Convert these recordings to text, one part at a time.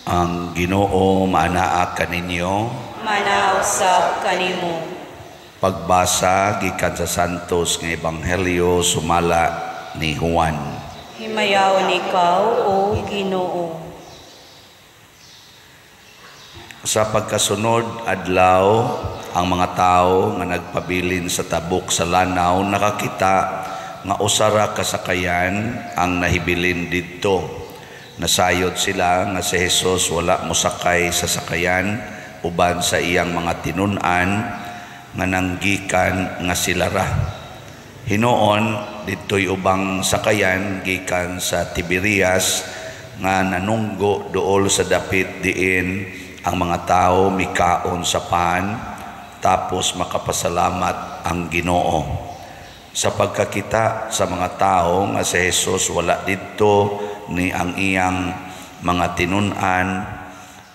Ang Ginoo maanaa kaninyo. Manaa usab kanimo. Pagbasa gikan sa Santos nga Ebanghelyo sumala ni Juan. Himayaon ikaw, O Ginoo. Sa pagkasunod adlaw, ang mga tao nga nagpabilin sa tabok sa lanaw nakakita nga usa ra ka sakayan ang nahibilin didto. Nasayod sila nga si Jesus wala mosakay sa sakayan uban sa iyang mga tinun-an nga nanggikan nga sila ra. Hinuon didto'y ubang sakayan gikan sa Tiberias nga nanunggo duol sa dapit diin ang mga tao mikaon sa pan tapos makapasalamat ang Ginoo. Sa pagkakita sa mga tao nga si Jesus wala didto ni ang iyang mga tinun-an,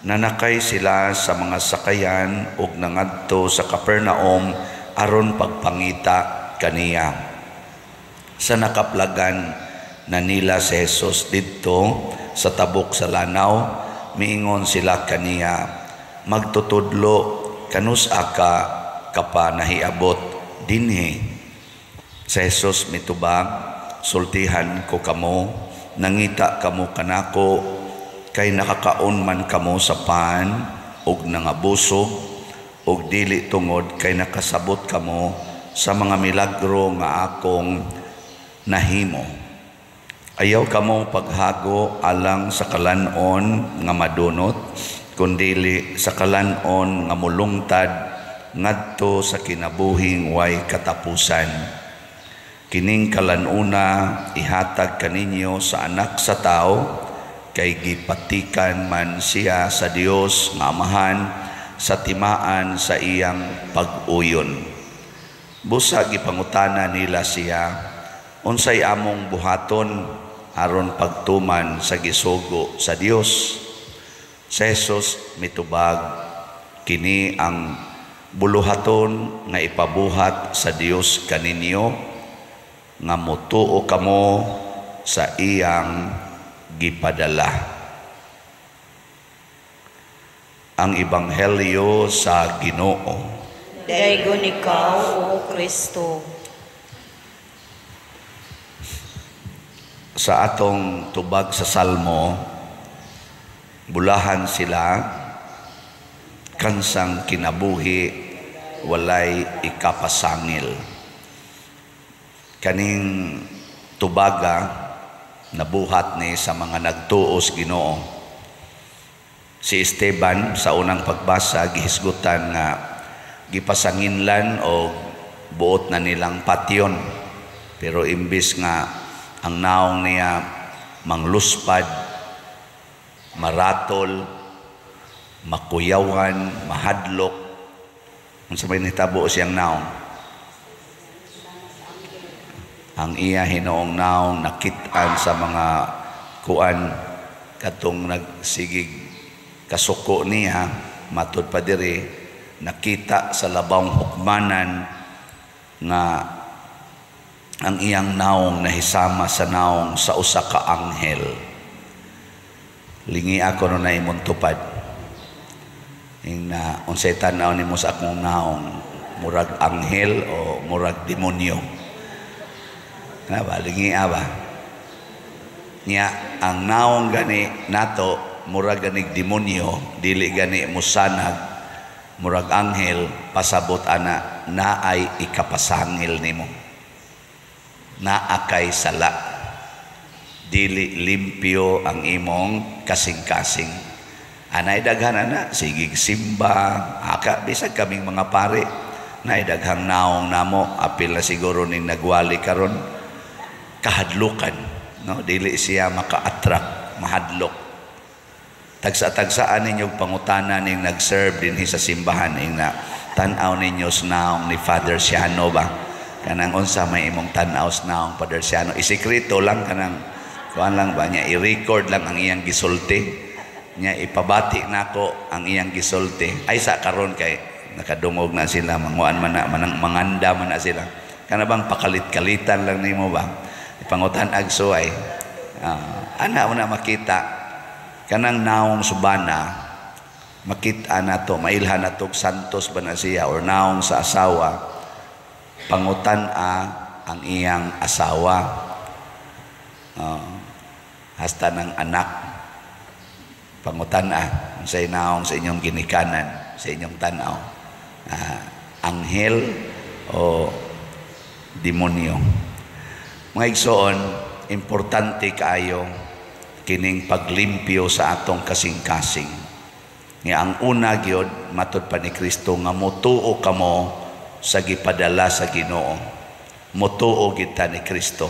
nanakay sila sa mga sakayan ug nangadto sa Capernaum aron pagpangita kaniya. Sa nakaplagan na nila si Jesus didto sa tabok sa lanaw, miingon sila kaniya, "Magtutudlo, kanus-a ka pa nahiabot dinhi?" Si Jesus mitubag, "Sultihan ko kamo, nangita kamo kanako kay nakakaon man kamo sa pan ug nangabusog, ug dili tungod kay nakasabot kamo sa mga milagro nga akong nahimo. Ayaw kamo paghago alang sa kalan-on nga madunot, kundili sa kalan-on nga mulungtad ngadto sa kinabuhing way katapusan. Kining kalan-ona ihatag kaninyo sa Anak sa Tao, kay gipatikan man siya sa Dios nga Amahan sa timaan sa iyang pag-uyon." Busa gipangutana nila siya, "Unsay among buhaton aron pagtuman sa gisugo sa Dios?" Si Jesus mitubag, "Kini ang buluhaton nga ipabuhat sa Dios kaninyo, nga motuo kamo sa iyang gipadala." Ang Ebanghelyo sa Ginoo. Daygon ikaw, O Kristo. Sa atong tubag sa Salmo, bulahan sila kansang kinabuhi walay ikapasangil. Kaning tubaga nabuhat ni sa mga nagtuos Ginoo. Si Esteban sa unang pagbasa gihisgutan nga gipasanginlan o buot na nilang patyon, pero imbis nga ang naong niya mangluspad, maratol, makuyawan, mahadlok, unsa may nitabo siyang naong? Ang iya hinoong naong nakit-an sa mga kuan katong nagsigig kasuko niya, matud pa diri nakita sa labawng hukmanan nga ang iyang naong nahisama sa naong sa usa ka anghel. Lingi ako no na imong tupad. Ing na unsay tan-aw nimo sa akong naong, murag anghel o murag demonyo? Na ba, lingi ba? Nya ang naong gani nato murag ganig demonyo, dili gani musanag, murag anghel, pasabot ana naay ikapasangil nimo. Naa kay sala. Dili limpyo ang imong kasing-kasing. Anay daghan ana sigig simba, aka bisag kaming mga pare, naay daghang naong namo, apil na siguro ning nagwali karon kahadlukan, no? Dili siya maka-attract, mahadlok. Tagsa-tagsaan ninyo pangutana ning nag-serve dinhi sa simbahan, ing na tan-aw ninyo sa naong ni Father Siano ba? Kanang unsa may imong tan-aw sa naong Father Siano, isikreto lang kanang kuan lang ba niya, i-record lang ang iyang gisulti niya, ipabati nako ang iyang gisulti. Ay sa karon kay nakadungog na sila, manguan man na, manang manganda man na sila. Kana bang pakalit-kalitan lang nimo ba? Ipangutan ag suway. Ana mo na makita. Kanang naong sa bana, makita nato, mailhan nato santos ba na siya or naong sa asawa, pangutan-a ang iyang asawa. Hasta ng anak, pangutan-a sa naong sa inyong ginikanan, sa inyong tanaw. Anghel o demonyo. Mga igsoon, importante kaayo kining paglimpyo sa atong kasing-kasing. Nga ang una gyud, matud pa ni Kristo, nga motuo kamo sa gipadala sa Ginoo. Motuo kita ni Kristo.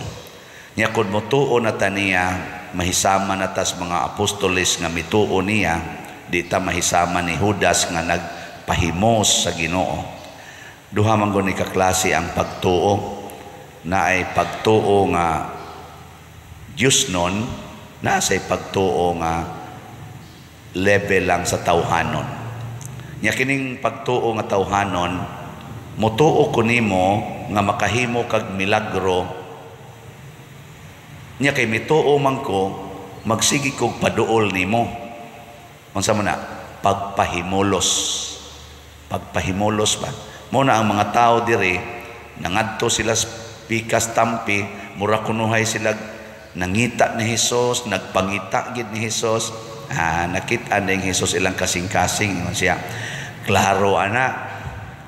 Nya kun motuo na ta niya, mahisama na tas mga apostoles nga mituo niya, di ta mahisama ni Judas nga nagpahimos sa Ginoo. Duha man gud ni kaklase ang pagtuo, na ay pagtuo nga Diyos nun, na say pagtuo nga level lang sa tawhanon. Nya kining pagtuo nga tawhanon, motuo ko nimo nga makahimo kag milagro. Nya kay mituo man ko, magsige kog paduol nimo. Unsa man na? Pagpahimulos. Pagpahimulos ba? Mo na ang mga tao diri nangadto sila sa pikas tampi, mura kunuhay sila nangita ni Hesus, nagpangita gid ni Hesus. Nakita ni Hesus ilang kasing-kasing, ingon siya. Klaro ana,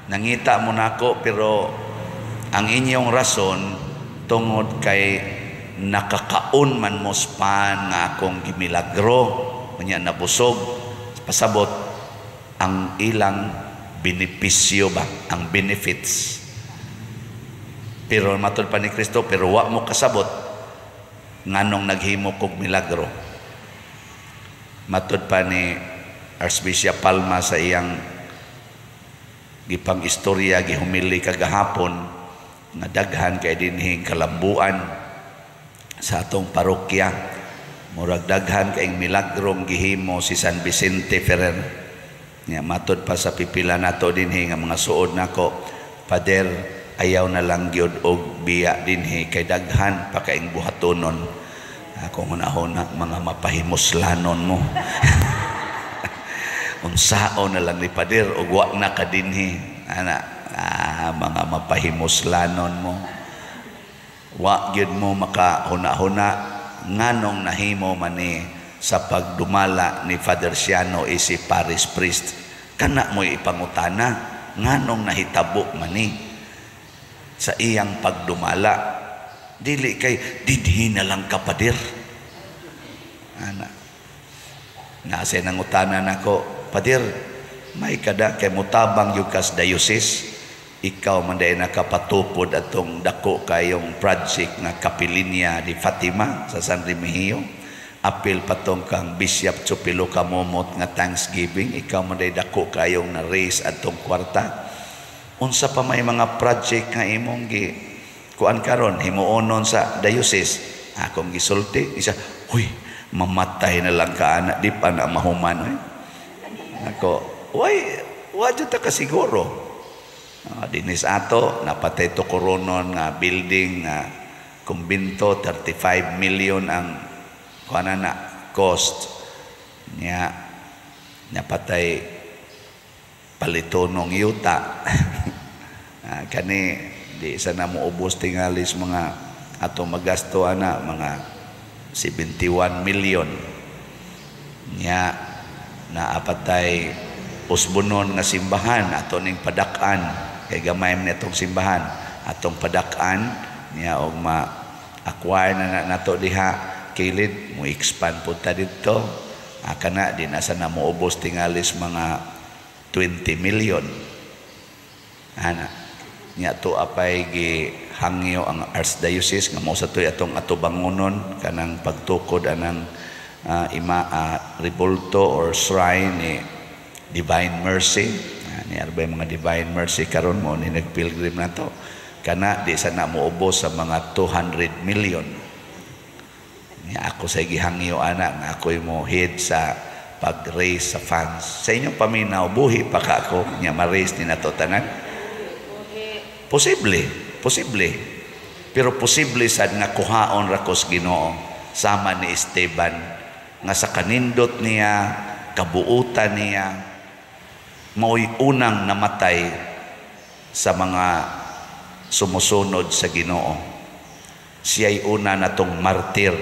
nangita mo nako, pero ang inyong rason tungod kay nakakaon man mo span nga akong gimilagro, unya nabusog. Pasabot ang ilang benepisyo ba, ang benefits. Pero matod pa ni Kristo, pero wa mo kasabot nganong naghimo kog milagro. Matod pa ni Archbishop Palma sa iyang gipang istorya, gihumili kagahapon, nga daghan kay dinhing kalambuan sa atong parokya. Murag daghan kay milagrong gihimo si San Vicente Ferrer. Nya matod pa sa pipila nato dinhi nga mga suod nako, "Pader, ayaw na lang gyud og biya dinhi kay daghan pa kaing buhatonon." Ako hunahuna, mga mapahimuslanon mo. Unsaon na lang ni Pader og wa na ka dinhi. Ana, mga mapahimuslanon mo. Wa gyud mo makahuna-huna nganong nahimo man ni sa pagdumala ni Father Siano isi parish priest. Kana mo'y ipangutana nganong nahitabo man ni sa iyang pagdumala. Dili kay dinhi na lang ka, Pader. Ana. Nasa nangutana nako, "Pader, may kada kay mutabang yung kas diocese, ikaw man dahil nakapatupod atong dako kayong project nga Kapilinya di Fatima sa San Remigio. Apil patong kang Bishop Chupilo Kamomot nga Thanksgiving, ikaw man dahil dako kayong na-raise atong kwarta. Unsa pa may mga project nga imong gi kuan karon himuonon sa diocese?" Akong gisulti isa, "Huy, mamatay na lang ka ana, di pa na mahuman." Oy. Ako, "Way, wa jud ta kasiguro." Dinis ato napatay to koronon nga building nga kumbinto, 35 million ang kuan na cost niya, napatay palitonong yuta. Kani di sa na moubos tingalis mga ato magasto ana mga 71 million. Nya naapatay usbonon nga simbahan ato ning padak-an kay gamay man itong simbahan, atong padak-an niya og ma-acquire na nato diha kilid, mo expand pud ta didto. Kana di na sa na moubos tingalis mga 20 million ana. Nya to apay gihangyo ang Archdiocese nga mao sa toy atong atubangonon kanang pagtukod anang ima rebulto or shrine ni Divine Mercy. Ni arbay mga Divine Mercy karon mo ni nagpilgrim nato. Kana di sa na moubos sa mga 200 million. Ni ako sa gihangyo ana nga ako'y mo head sa pag-raise sa funds. Sa inyong paminaw, buhi pa ka ako nya ma-raise ni nato tanan? Posible, posible. Pero posible sad nga kuhaon ra kos Ginoo sama ni Esteban. Nga sa kanindot niya, kabuutan niya, mao'y unang namatay sa mga sumusunod sa Ginoo. Siya'y una natong martir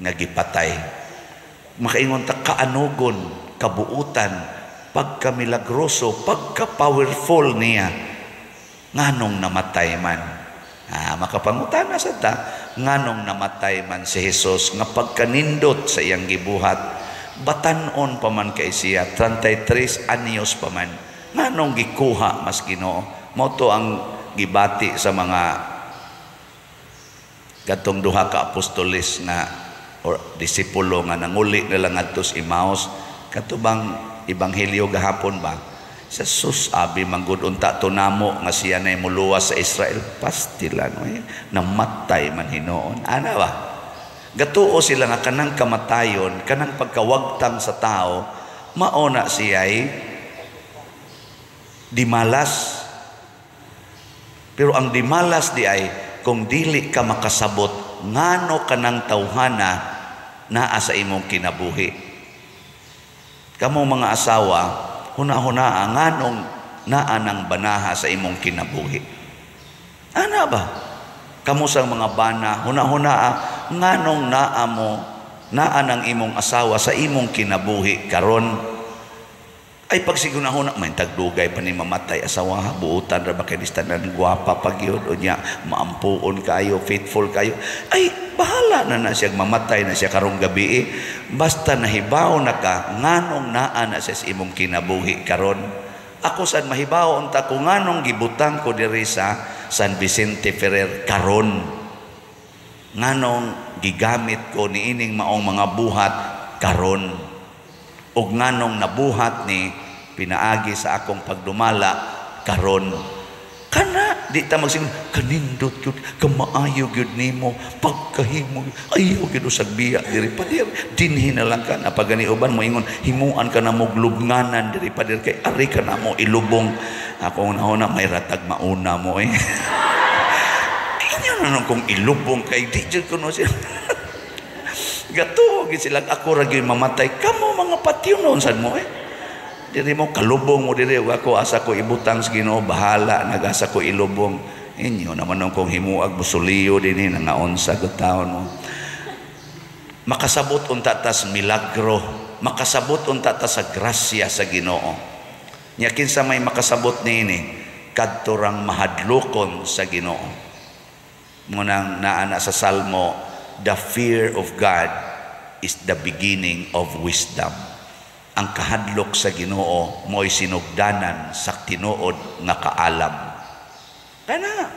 nga gipatay. Makaingon ta, kaanugon, kabuutan, pagkamilagroso, pagka-powerful niya, nganong namatay man? Ah, makapangutana sa ta, nganong namatay man si Jesus nga pagkanindot sa iyang gibuhat, batanon pa man kay siya, 33 anyos pa man, nganong gikuha mas Ginoo? Mao to ang gibati sa mga katong duha ka apostoles nga or disipulo nga nanguli na lang adto sa Emmaus, kato bang ebanghelyo gahapon ba? Sa sus, abi manggod unta to namo nga siya na muluwas sa Israel, pastilan, oy, namatay man hinuon. Ana ba, gatuo sila nga kanang kamatayon, kanang pagkawagtang sa tao, mao na siya'y dimalas. Pero ang dimalas di ay kung dili ka makasabot ngano kanang tawhana naa sa imong kinabuhi. Kamo mga asawa, huna-huna nganong naa ng banaha sa imong kinabuhi. Ana ba? Kamo sa mga bana, huna-huna nganong naa mo naa ng imong asawa sa imong kinabuhi karon. Ay pagsigunahuna, may tagdugay pa ni mamatay asawa, buutan ra ba kay tanan, gwapa pa gyud unya, maampuon kayo, faithful kayo. Ay bahala na na siya, mamatay na siya karong gabi eh. Basta nahibaw na ka nganong naa na siya sa imong kinabuhi karon. Ako sad mahibaw unta ko nganong gibutang ko diri sa San Vicente Ferrer karon. Nganong gigamit ko niining maong mga buhat karon. Ug nganong nabuhat ni pinaagi sa akong pagdumala karon. Kana di ta magsingon kanindot gyud, kamaayo gyud nimo, pagkahimo, ayaw gyud usag biya diri pader, dinhi na lang ka na. Pagani uban moingon, himuan ka na mo lubnganan diri pader kay ari ka na mo ilubong. Ako na may ratag mauna mo eh. Inyo na nung kung ilubong kay di jud kuno sila. Gato gid sila, ako ra gyud mamatay, kamo mga patyon noon sad mo eh. Diri mo kalubong mo diri, ug ako asa ko ibutang sa Ginoo, bahala nagasa ko ilubong. Inyo naman nung kung himuag musuliyo dinhi nangaon sa gud taon mo. Makasabot unta tas milagro, makasabot unta ta sa grasya sa Ginoo. Nya kinsa may makasabot niini, kadto rang mahadlokon sa Ginoo. Munang naa na sa Salmo, "The fear of God is the beginning of wisdom." Ang kahadlok sa Ginoo mo'y sinugdanan sa tinuod nga kaalam. Kana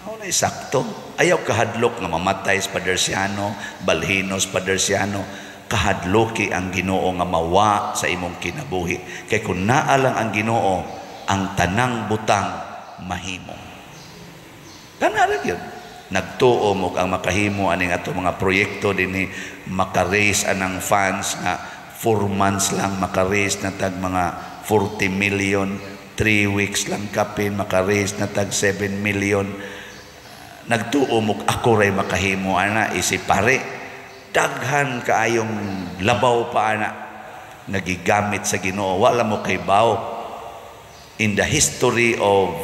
ako na sakto. Ayaw kahadlok nga mamatay sa Padersiano, balhinos Padersiano. Kahadloki ang Ginoo nga mawa sa imong kinabuhi. Kay kung naa lang ang Ginoo, ang tanang butang mahimo. Kana ra gyud. Nagtuo mo ang makahimo aning ato mga proyekto dinhi, maka-raise anang funds nga 4 months lang maka-raise na tag mga 40 million, 3 weeks lang kapin maka-raise na tag 7 million. Nagtuo mo ako ray makahimo ana isip pare. Daghan kaayong labaw pa ana nagigamit sa Ginoo, wala mo kay baw. In the history of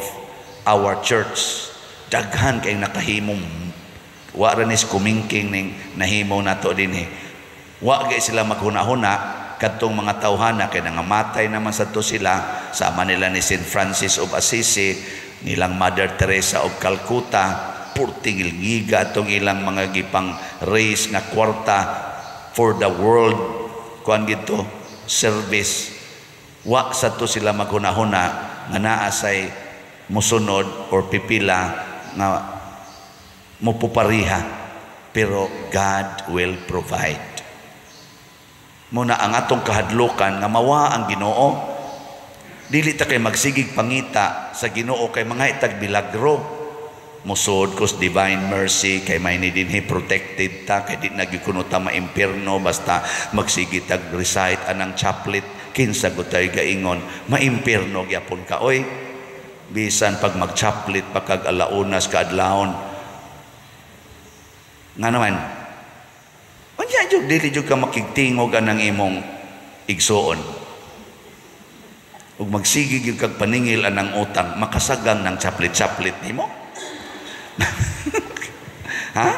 our church, daghan kay nakahimong wa ra nis kumingking ning nahimo nato dinhi. Wa gay sila maghuna-huna kadtong mga tawhana kay nangamatay naman sadto sila, sama nila ni Saint Francis of Assisi, nilang Mother Teresa of Calcutta, purting ngiga atong ilang mga gipang raise nga kwarta for the world kuan gito service. Wa sadto sila maghuna-huna nga naa say musunod or pipila nga mupupariha, pero God will provide. Muna ang atong kahadlukan nga mawa ang Ginoo, dili ta kay magsigig pangita sa Ginoo kay mga itag milagro. Musod kos divine mercy kay may ni dinhi, protected ta kay di na gyud kuno ta maimpierno basta magsige tag recite anang chaplet. Kinsa gud tay gaingon maimpierno gyapon ka oy, bisan pag mag-chaplet pa kag alaunas kaadlawon nga naman. Unya Jud dili jud ka makigtingog anang imong igsuon. Ug magsige gyud kag paningil anang utang, makasagang ng chaplit-chaplit nimo. Ha?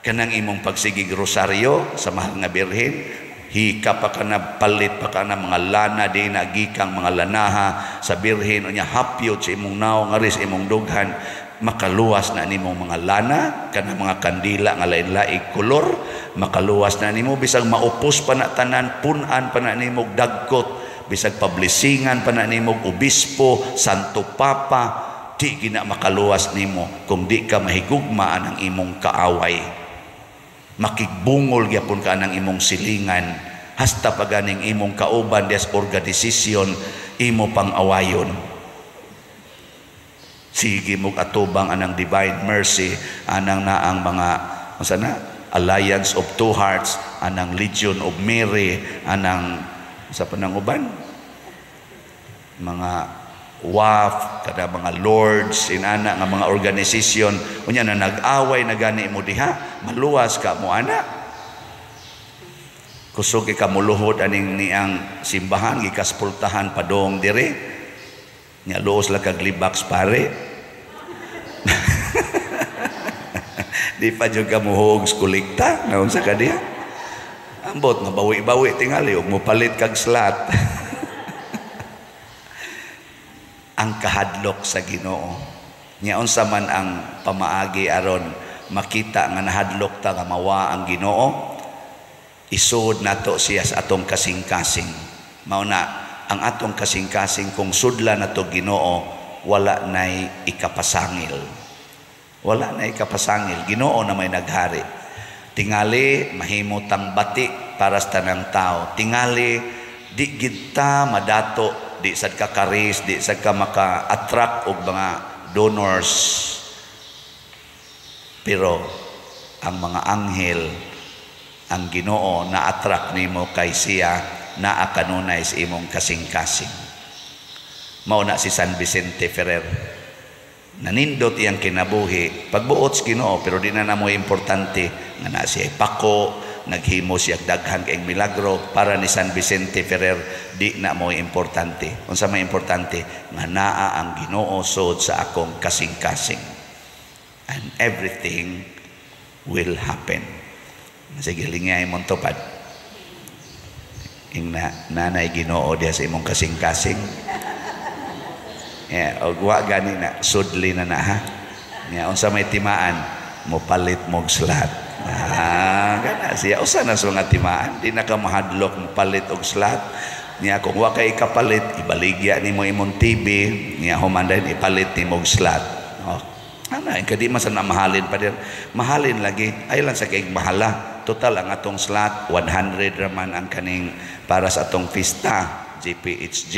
Kanang imong pagsigig rosaryo sa mahal nga Birhen, hika pa ka na, palit pa ka na mga lana di na gikang mga lanaha sa Birhen, unya hapyot sa imong naong aris imong dughan, makaluwas na nimong mga lana, kanang mga kandila nga lain-laing kolor, makaluwas na nimo bisag maupos pa na tanan, punan pa na nimo dagkot, bisag pablisingan pa na nimo obispo, Santo Papa, di gina makaluwas nimo kung di ka mahigugma ang imong kaaway. Makigbungol gyapon ka ng imong silingan, hasta paganing imong kauban des organisasyon imo pang awayon. Sige mog atubang anang Divine Mercy, anang naang mga unsa na, Alliance of Two Hearts, anang Legion of Mary, anang sa panang uban mga WAF, kada mga lords inana nga mga organisasyon, unya na nag-away na gani mo diha, maluwas ka mo ana. Kusog ka muluhod aning niang simbahan, gikaspultahan padong dire. Nya luos lang kag libaks pare. Di pa jud ka muhuog sa kolekta, naunsa ka diha. Ambot nga bawi-bawi tingali ug mopalit kag slot. Ang kahadlok sa Ginoo. Nya unsa man ang pamaagi aron makita nga nahadlok ta nga mawa ang Ginoo, isud nato siya sa atong kasing-kasing. Mao na ang atong kasing-kasing kung sudla nato Ginoo, wala nay ikapasangil. Wala nay ikapasangil. Ginoo na may naghari. Tingali mahimo tang bati para sa tanang tao. Tingali di gid ta madato, di sad ka karis, di sad ka maka-attract og mga donors. Pero ang mga anghel, ang Ginoo na-attract nimo kay siya naa kanunay sa imong kasing-kasing. Mao na si San Vicente Ferrer. Nanindot iyang kinabuhi pagbuot sa Ginoo, pero di na namo importante nga na siya pako, naghimo siya daghan kay milagro. Para ni San Vicente Ferrer, di na mo importante. Unsa may importante? Nga naa ang Ginoo sod sa akong kasing-kasing. And everything will happen. Sige, lingay mong tupad. Ing na, nanay Ginoo diha sa imong kasing-kasing. Yeah, og wa gani na sudli na na ha. Nya unsa may timaan, mopalit mog slot. Ah, gana siya usa na sa mga timaan, di na ka mahadlok mopalit og slot. Nya kung wa kay kapalit, ibaligya nimo imong TV, nya human dayon ipalit nimo og slot. Oh. Ana, kadi man sa na mahalin pa dir. Mahalin lagi, ay lang sa kay mahala. Total ang atong slot 100 raman ang kaning para sa atong pista GPHG.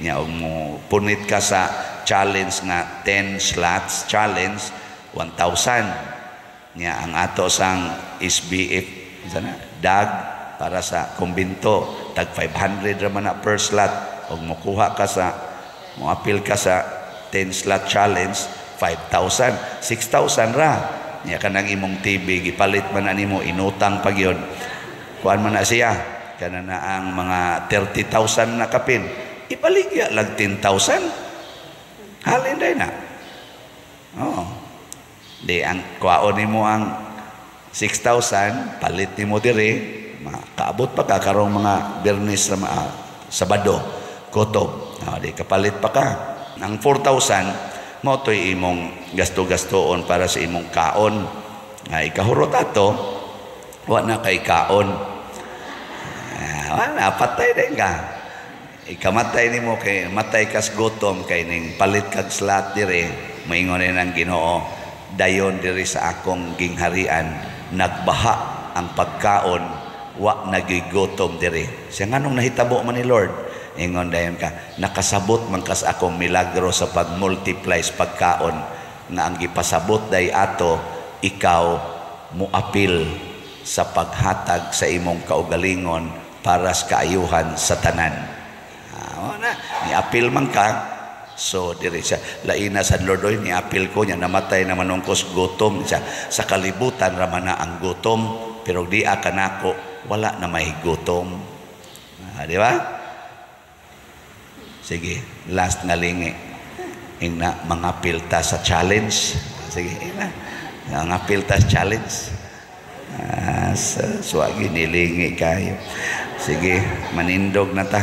Nya og mo punit ka sa challenge nga 10 slots challenge 1,000. Nya ang ato sang SBF sana dag para sa kumbinto tag 500 raman na per slot. Og mokuha ka sa moapil ka sa 10 slot challenge 5,000, 6,000 ra. Nya kanang imong TV gipalit man animo, inutang pa gyud. Kuan man na siya kana na ang mga 30,000 na kapin, ibaligya lag 10,000. Halin day na. Oo. Di ang kuwaon nimo ang 6,000, palit nimo diri, makaabot pa ka karong mga Biyernes na Sabado, Kotob. Di kapalit pa ka. Ang 4,000 mao to'y imong gasto-gastoon para sa imong kaon. Nga ikahurot ato, wa na kay kaon. Wala, patay din ka. Ikamatay nimo kay matay kas gutom kay ning palit kag slot dire, maingon ni ang Ginoo, dayon diri sa akong gingharian nagbaha ang pagkaon, wa nagigutom diri. Siya nganong nahitabo man ni Lord? Ingon dayon ka, nakasabot man kas akong milagro sa pag-multiply sa pagkaon nga ang gipasabot day ato, ikaw muapil sa paghatag sa imong kaugalingon para sa kaayuhan sa tanan. Na, niapil man ka. So diri siya laina sa Lord, oy niapil ko niya, namatay na manungkos gutom siya sa kalibutan ramana ang gutom. Pero di kanako, wala na may gutom. Ah, di ba? Sige, last nga lingi. Ingna, mga pilta sa challenge. Sige, ingna. Mga pilta sa challenge. Ah, sa suwagi nilingi kayo. Sige, manindog na ta.